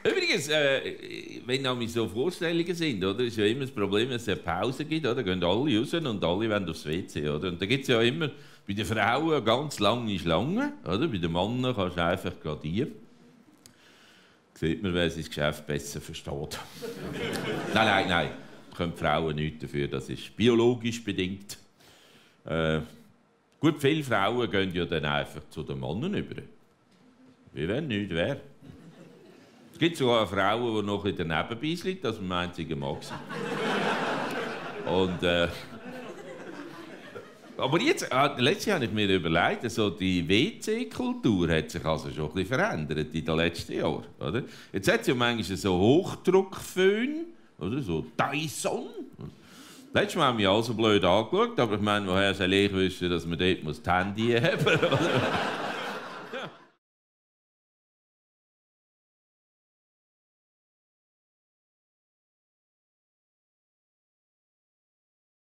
Übrigens, wenn nämlich so Vorstellungen sind, oder, ist ja immer das Problem, wenn es eine Pause gibt, oder, gehen alle raus und alle wollen aufs WC. Oder? Und da gibt es ja immer bei den Frauen eine ganz lange Schlange, oder? Bei den Männern kannst du einfach gradieren. Sieht man, wer sein Geschäft besser versteht. Nein. Da können die Frauen nichts dafür, das ist biologisch bedingt. Gut, viele Frauen gehen ja dann einfach zu den Männern über. Wie wenn nichts wäre. Es gibt sogar Frauen, die noch in der Nebenbeiß liegen, dass man meint, sie mag sie. Und, aber jetzt, letztes Jahr habe ich mir überlegt, also die WC-Kultur hat sich also schon ein bisschen verändert in den letzten Jahren. Oder? Jetzt hat es ja manchmal so Hochdruckföhn, oder so Dyson. Letztes Mal haben wir alle so blöd angeschaut, aber ich meine, woher soll ich wissen, dass man dort das Handy haben muss?